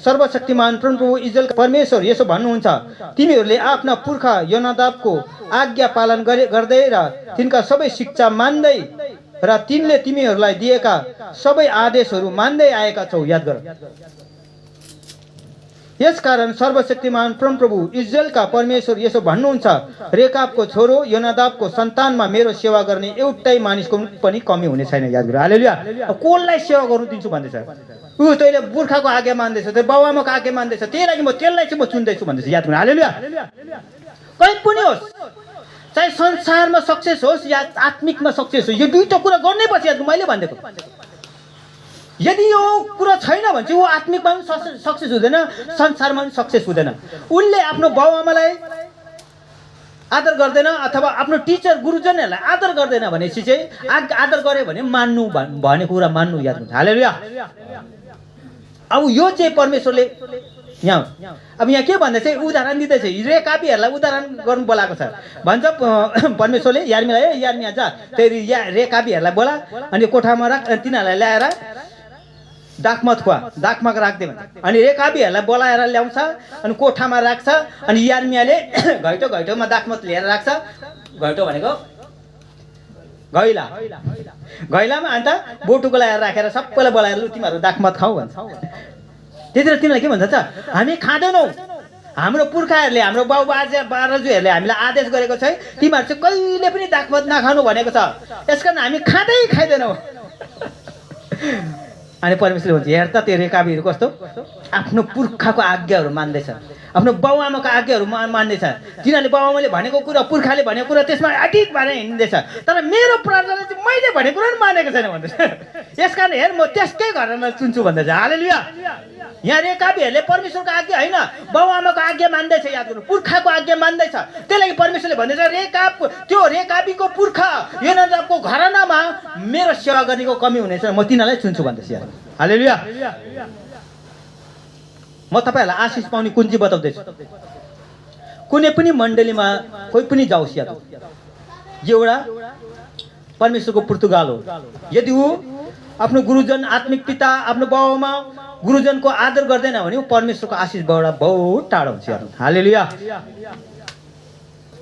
सर्वशक्तिमान परमप्रभु इजरायलका परमेश्वर यसो भन्नुहुन्छ, तिमीहरूले आफ्ना पुर्खा योनादाबको आज्ञा पालन गर्दै र तिनका सबै शिक्षा मान्दै र तिनले तिमीहरूलाई दिएका सबै आदेशहरू मान्दै आएका छौ। याद गर। यसकारण सर्वशक्तिमान परमप्रभु इजरायलका परमेश्वर यसो भन्नुहुन्छ, रेकाबको छोरो योनादाबको सन्तानमा मेरो सेवा गर्ने एउटै मानिसको पनि कमी हुने छैन। याद गर। हालेलुया। कसलाई सेवा गर्नु दिन्छु भन्दैछ? ऊ तैँले पुर्खाको आज्ञा मान्दैछ, त्यो बाबुआमाको आज्ञा मान्दैछ, त्यही लागि त्यसलाई चाहिँ म चुन्दैछु भन्दैछ। याद गर। हालेलुया। कहीँ पनि होस्, चाहे संसारमा सक्सेस होस् या आत्मिकमा सक्सेस होस्, यो दुईटा कुरा गर्नै पर्छ। याद मैले भनिदिएको, यदि यो कुरा छैन भने चाहिँ ऊ आत्मिकमा पनि सक्सेस हुँदैन, संसारमा पनि सक्सेस हुँदैन। उनले आफ्नो बाबुआमालाई आदर गर्दैन अथवा आफ्नो टिचर गुरुजनहरूलाई आदर गर्दैन भनेपछि चाहिँ आदर गरे भने मान्नु भनेको कुरा मान्नु। याद हुन्छ। हालेलुया। अब यो चाहिँ परमेश्वरले अब यहाँ के भन्दैछ, उदाहरण दिँदैछ, रेकाबीहरूलाई उदाहरण गर्नु बोलाएको छ। भन्छ परमेश्वरले यार्मीलाई, यार्मिया जा तेरि रेकाबीहरूलाई बोला अनि कोठामा राख, तिनीहरूलाई ल्याएर दाखमा राखिदियो भने, अनि रेकाबीहरूलाई बोलाएर ल्याउँछ अनि कोठामा राख्छ, अनि यार्मियाले घैटोमा दाखमत लिएर राख्छ। घैटो भनेको घैलामा अन्त बोटुको ल्याएर राखेर सबैलाई बोलाएर लु तिमीहरू दाखमत खाऊ भन्छ। त्यतिखेर तिमीलाई के भन्छ त, हामी खाँदैनौँ, हाम्रो पुर्खाहरूले, हाम्रो बाजुहरूले हामीलाई आदेश गरेको छ, तिमीहरू चाहिँ कहिले पनि दाखमत नखानु भनेको छ, यसकारण हामी खाँदैनौँ। अनि परमेश्वरले भन्छ, हेर त त्यो रेकाबीहरू कस्तो आफ्नो पुर्खाको आज्ञाहरू मान्दैछ, आफ्नो बाबुआमाको आज्ञाहरू मान्दैछ। तिनीहरूले बाबुआमाले भनेको कुरा, पुर्खाले भनेको कुरा त्यसमा अडिट भएर हिँड्दैछ, तर मेरो प्रार्थनाले चाहिँ मैले भनेको कुरा पनि मानेको छैन भन्दैछ। यसकारण हेर म त्यसकै घरमा चुन्छु भन्दैछ। हालेलुया। यहाँ रेकाबीहरूले परमेश्वरको आज्ञा होइन, बाबुआमाको आज्ञा मान्दैछ। याद गर्नु, पुर्खाको आज्ञा मान्दैछ। त्यही लागि परमेश्वरले भन्दैछ, त्यो रेकाबीको पुर्खा योनादाबको घरानामा मेरो सेवा गर्नेको कमी हुनेछ, म तिनीहरूलाई चुन्छु भन्दैछ। याद। हालेलुया। म तपाईँहरूलाई आशिष पाउने कुन्जी बताउँदैछु। कुनै पनि मण्डलीमा कोही पनि जाओस्, याद एउटा परमेश्वरको पुर्तगाल हो, यदि ऊ आफ्नो गुरुजन, आत्मिक पिता, आफ्नो बाबुआमा, गुरुजनको आदर गर्दैन भने ऊ परमेश्वरको आशिषबाट बहुत टाढो हुन्छ। हालेलुया।